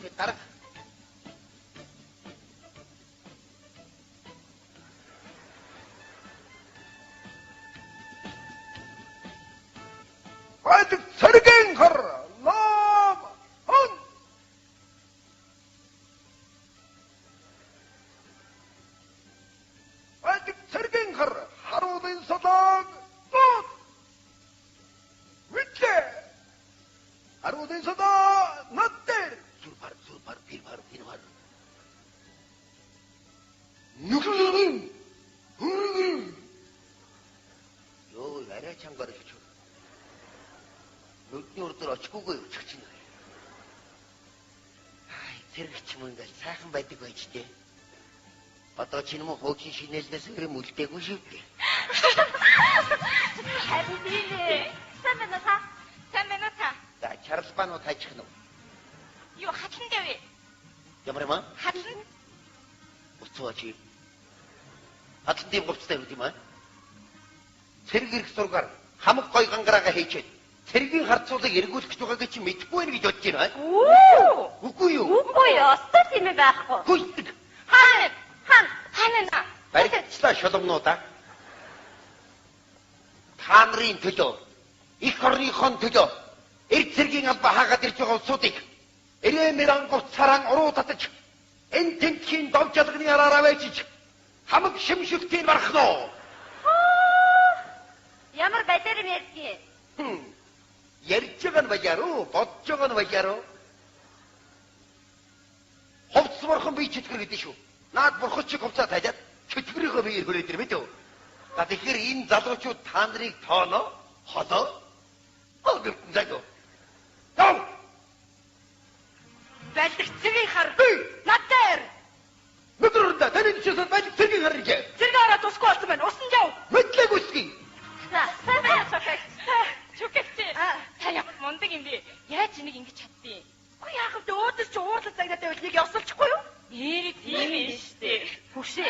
Дарга дарга. Байдаг цэргийн хар лам хон. Байдаг цэргийн хар харуулын солоог гот. Мэтлээ. Харуулын солоо над дээр. Зүрбар зүрбар бирбар бирбар. Нүглэн. Хүргэн. Йоо, арай чангаар гэж. Нүдний урдаар очгүйгээ явчих чинь. Ай, цэрэг ч юм ингээл сайхан байдаг байж тээ. Одоо чи юм хуучин шинэлнээс хэрэм үлдээгүй шүү дээ. Харин тийм ээ. Сайн байна уу та? Сайн байна уу та? За, чарлбан уу таачих нь уу? Юу хатлан дэвэ? Ямар юм аа? Хатлан. Уцаа чи. Хатлан тийм говцтой юу юм аа? Цэрэг ирэх зургаар хамаг гой гангараага хийчээд цэргийн харцуулыг эргүүлэх гэж байгааг чи мэдэхгүй байх гэж бодож байна. Үү! Үгүй юу? Үгүй ёо, ёстой тийм юм байхгүй. Хүйдэг. Хаана? Хаана? Хаана нэ? Баригдчлаа шуламнуудаа. Та нарын төлөө, эх орныхон төлөө эр цэргийн албаа хаагаад ирж байгаа улсуудыг эрээ мэран гоцаран уруу татаж энэ тентхийн дов жалганы араараа вэжиж хамаг шимшигтийг барах нь. Ямар балиар юм ярьдгийг? Ярьж байгаа нь баяр уу, бодож байгаа нь баяр уу? Хувцс бурхан би чөтгөр гэдэг шүү. Наад бурхан чиг хувцаа тайлаад чөтгөрийнхөө биеэр хүрээд ир мэдв. За тэгэхээр энэ залуучууд та нарыг тооно, холоо. Огт зайг. Яв! Байлдаг цэгийн хар. Би! Над дээр. Нүдэрдэ таны төсөөс байлдаг цэргийн хар гэж. Цэрэг хараа тусгүй болсон байна. Усан яв. Мэдлэг үсгий. За, сайн байна уу чухагч? Чүкэгч. Та ямар мундаг юм бэ? Яаж энийг ингэж чаддیں۔ Үгүй яах вэ? Өөдөс чи уурлах загнаад байвал нэг ёсолчихгүй юу? Нэрээ тийм юм шүү дээ. Хүшээ.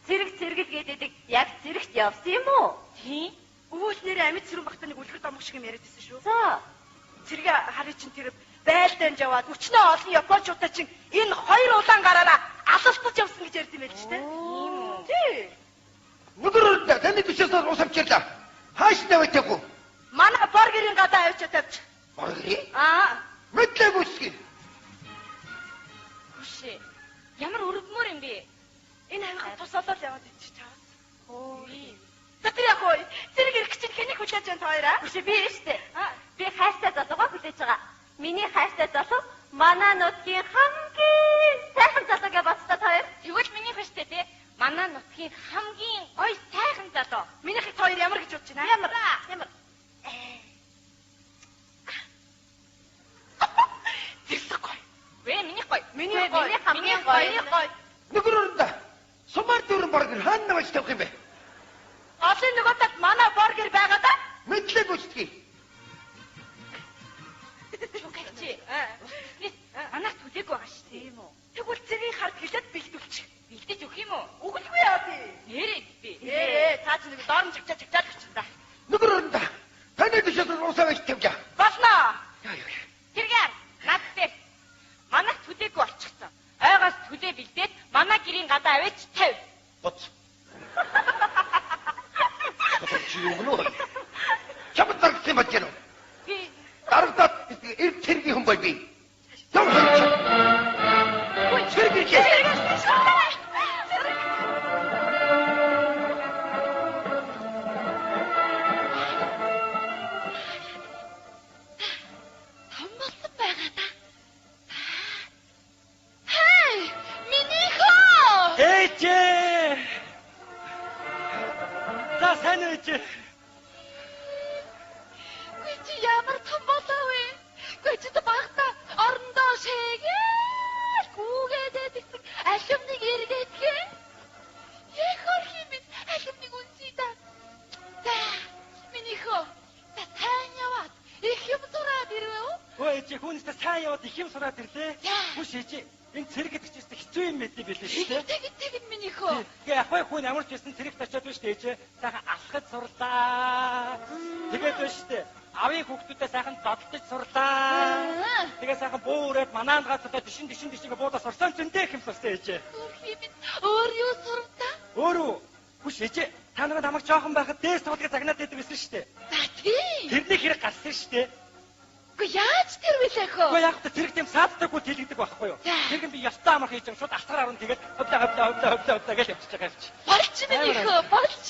Цэрэг цэргэл гэдэг яг цэрэгт явсан юм уу? Тийм. Өвөл нэрээ амьд сэрүүн багтаа нэг үлгэр домог шиг юм яриад байсан шүү. За. Цэрэг харыг чин тэр байлдаан яваад өчнөө олон японочуудаа чин энэ хоёр улаан гараараа алалтаж явсан гэж ярьд юм байл ч тэ. Тийм үү? Тий. Нүдэрдэ таны төсөөс ус авчирлаа. Хааш навтайгүй. Манай бор гэрийн гадаа авчиж тавьчих. Боргэрээ. Аа. Мэдлэг үсгий. Хүшээ. Ямар өрөвдмөр юм бэ? Энэ авихад тус олоод яваад идчих чаваас. Хөө. За тэр яг хөө. Цэрэг ирэх чинь хэнийг хүлээж байна та хоёраа? Хүшээ би штэ. Би хайртай залуугаа хүлээж байгаа. Миний хайртай залуу манай нутгийн хамгийн сайхан залуу гэж бодсон та хоёр. Тэгвэл миний хүштэй те. Манай нутгийн хамгийн гоё сайхан залуу. Минийхийг та хоёр ямар гэж бодож байна? Ямар? Ямар? Зэрлэг гоё. Вэ миний гоё. Миний гоё. Миний хамгийн гоё. Миний гоё. Нүдэрдэ сумар дүүрэн боргэр хаана навч тавих юм бэ? Олон нөгөө талд манай бор гэр байгаа да. Мэдлэг үсгий. Чүкэгч. Уснаас манайх түлээгүй байгаа шүү дээ. Тийм үү? Тэгвэл цэргийн хард хэлээд бэлдүүлчих. Бэлдэж өгөх юм уу? Үгэлгүй яа би. Нэрээ би. Ээ, цаа чи нэг доор нь чагчаа чагчаад өгчин да. Нүдэрдэ таны төсөөс ус авч тавья. Болно. Яа яа. Тэргээр над дээр манайх түлээгүй болчихсон. Ойгоос түлээ бэлдээд манай гэрийн гадаа аваач тавь. Боц. Одоо чи юу гэнэ? Чамд даргсан болж байна уу? Би Дарагдаад эр цэргийн хүн бай би. Яв хаач. Цэрэг ирлээ. том болсон байгаа та. Хей, минийхөө. Ээжээ. За сайн уу ээжээ. Гүй чи ямар том болов вэ? Гүй чи багта орондоо шээгээл гүгээд байдагсан алим нэг эргээдгээ. Эх орх юм бэ? Алим нэг үнсий да. За, минийхөө. За сайн яваад их юм зураад ирвэ үү? Өө ээжээ ээжээ хүүнээсээ сайн яваад их юм сураад ирлээ. Хүш ээжээ энэ цэрэг гэдэг чинь хэцүү юм мэдээ билээ шүү дээ. Тэг тэг миний хөө. Тэгээ яг хүн ямар ч байсан цэрэгт очиод биш ээжээ сайхан алхаж сурлаа. Тэгээд биш шүү дээ. Авын хүүхдүүдээ сайхан зодтолж сурлаа. Тэгээ сайхан буу өрөөд манаанд гацтай дишин дишин дишин буудаа сурсан зөндөө их юм сурсан ээжээ. Өөр юу сурвта? Өөрөө хүш ээжээ та нараа намайг жоохон байхад дээс тоглохыг загнаад байдаг байсан шүү дээ. За тийм. Тэрний хэрэг гарсан шүү дээ. Үгүй яаж тэр вүлээ хөө? Үгүй яг та тэрэг тийм сааддаггүй тэлэгдэг байхгүй юу? Тэр нь би ёстой амар хийж байгаа шууд алтгаар арна тэгээд хөвлөө хөвлөө хөвлөө хөвлөө хөвлөө гэж явчихж байгаа юм чи. Болж миний хөө болж.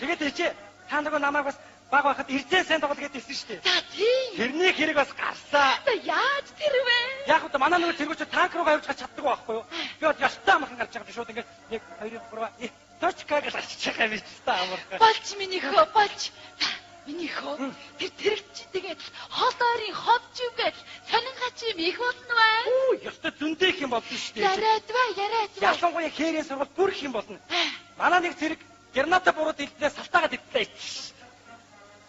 Тэгээд ээжээ та нар намайг бас баг байхад эрзээ сайн тоглол гэдээ хэлсэн шүү дээ. За тийм. Тэрний хэрэг бас гарсан. За яаж тэр вэ? Яг одоо манай нөгөө тэргүүч танк руугаа явж чаддаг байхгүй юу? Би бол ёстой амархан гарч байгаа шууд ингээд 1 2 3 точка гэж гарч байгаа юм чи та амархан. Болж миний хөө болж. Миний хөө тэр тэрэг чи тэгээд хол ойрын ховж үгээд сонин гач юм их болно бай. Оо ёстой зөндөө их юм болно шүү дээ. Яриад бай, яриад бай. Ялангуяа хээрийн сургууль бүр их юм болно. Манай нэг зэрэг граната бурууд илтлээ салтаагаад идлээ.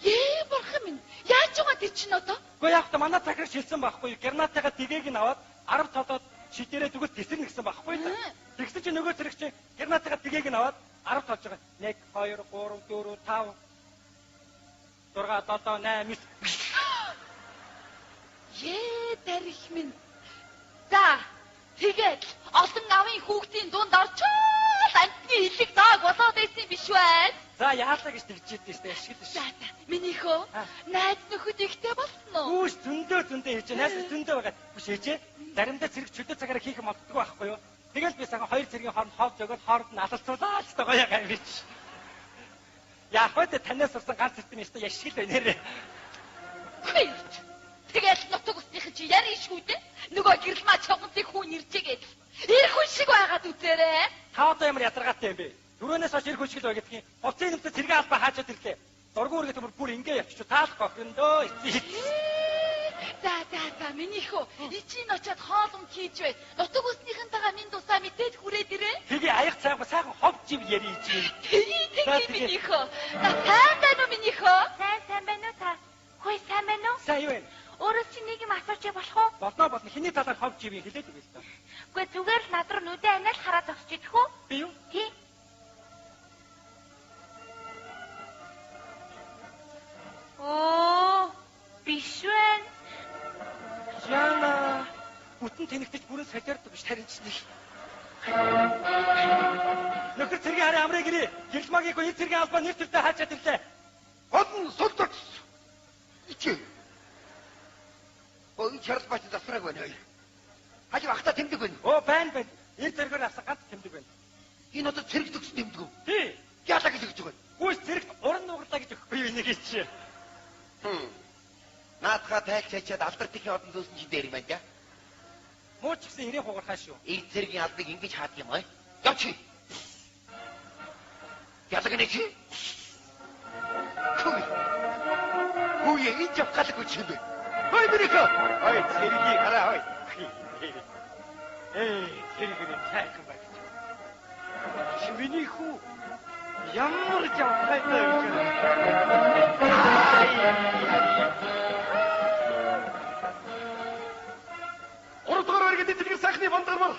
Ээ бурхан минь яаж байгаа тэр чинь одоо? Үгүй яг та манай захирагч хэлсэн байхгүй юу? Гранатыгаа тэгээг нь аваад 10 толоод шидэрээ зүгээс тесэрнэ гэсэн байхгүй юу? Тэгсэн чинь нөгөө зэрэг чинь гранатыгаа тэгээг нь аваад 10 толж байгаа. 1 2 3 4 5 6 7 8 9. Ээ дарих минь. За тэгээд олон авын хүүхдийн дунд орчоод амтны хилэг дааг болоод байсан биш үү? За яалаа гэж тэгж идэв штэ ашиглаж. За за миний хөө найз нөхөд ихтэй болсон уу? Хүүш зөндөө зөндөө хийж найз зөндөө байгаа. Хүш ээжээ заримдаа цэрэг чөлөө цагаараа хийх юм олддоггүй байхгүй юу? Тэгэл би сайхан хоёр цэргийн хооронд хов зөгөөд хооронд нь алалцуулаа ч гоё юм биш. Яг вэ танаас сурсан ганц хэвтэн юм яшиг л байна нэрээ. Тэгэл нутаг усных чи яри шүү дээ. Нөгөө гэрэлмаа чавганцыг хүн иржээгээд ир хүн шиг байгаад үзээрэй. Та одоо ямар ядаргаатай юм бэ? Түрүүнээс хойш ир хүн шиг л бай гэдгийг хувцсны нэмсээ цэргийн албаа хаачаад ирлээ. Дургу үргээ төмөр бүр ингэ явчих таалах охиндөө. За за за миний хөө ичийн очиад хоол ум хийж бай. Нутаг усныхантайгаа минь тусаа мэдээд хүрээд ирээ. Тэгээ аяг цайгаа сайхан хов жив яри ичээ. Тэгээ тэгээ миний хөө. За сайн байна уу миний хөө? Сайн сайн байна уу та? Хөөе сайн байна уу? Сайн юу вэ? Өөрөөс чи нэг юм асууч болох уу? Болно болно. Хиний талаар хов жив хэлээд өгье л та. Үгүй зүгээр л над руу нүдэ анаал хараад зогсож идэх үү? Би юу? Тий. Оо, биш вэ? Яна бүтэн тэнэгтэж бүрэн солиордог биш харин ч нэг. Нөхөр цэргийн харын амрыг ирээ. Гэрэлмагийн хүү эр цэргийн албаа нэр төртэй хаачаад ирлээ. Одон сулдагч. Ичээ. Ой чарл бач засраг байна. Хажуу ахта тэмдэг байна. Оо байна байна. Эр зэргээр авсан ганц тэмдэг байна. Энэ одоо цэрэг төгс тэмдэг үү? Тий. Яалаа гэж өгч байгаа. Гүйс цэрэгт уран нугарлаа гэж өгөхгүй юу энийг чи. Наадхаа тайлч чачаад алдар тхийн одон зөөсөн чи дээр юм байна. Муу ч гэсэн ирээ хугархаа шүү. Эр цэргийн албыг ингэж хаадаг юм аа. Явчих. Ялаг нэ чи. Хүй. Хүй энэ явах галгүй чи юм бэ? Хой минийхөө. Ой цэргийг хараа хой. Эй цэрэг сайхан байх чи. Чи миний хүү ямар жавхайтай юм бэ? Гуравдугаар баригд дэлгэр сайхны бондармар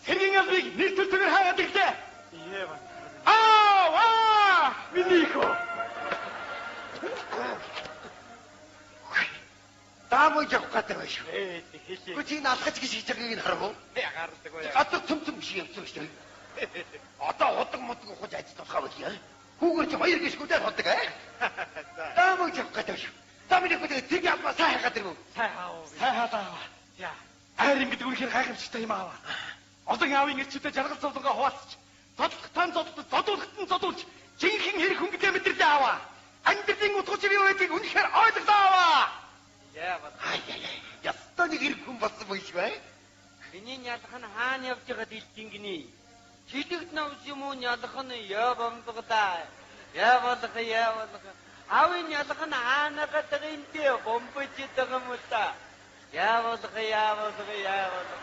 цэргийн албыг нэр төртөөр хаагаад ирлээ. Аа ваа миний хөө. Даамыг явах гэдэг байх шүү. Ээ хэлээ. Гэхдээ чи наалгаж гэж хийж байгааг нь харав уу? Гардаг уу. Газар цөм цөм шиг явсан шүү. Одоо худаг мудаг ухаж ажил болохоо байл. Хүүгээр чи хоёр гişгүүдээр худаг аа. Даамыг явах гэдэг шүү. За миний хүү цэргийн албаа сайн хайгаад ирв. Сайн хаав. Сайн хаалаа. Яа. Хайр юм гэдэг үнэхээр гайхамшигтай юм аава. Олон аавын эрчүүдээ жаргал зовлонгоо хуваалцаж, зодлохтан зодлож, зодуулахтан зодуулж, жинхэнэ хэрэг хөнгөлөө мэдэрлээ аава. Амьдралын утга учир юу байдгийг үнэхээр ойлголоо аава. Яа бат. Ай ай ай. Ястаа нэг хэрэг хүн болсон юм шиг бай. Миний нялх нь хаана явж байгаад илтингний? Чилэгт новс юм уу нялх нь яа бомбогдаа. Яа болох яа болох. Аавын нялх нь хаана гадаг энэ бомбож идэг юм уу та? Яа болох яа болох яа болох.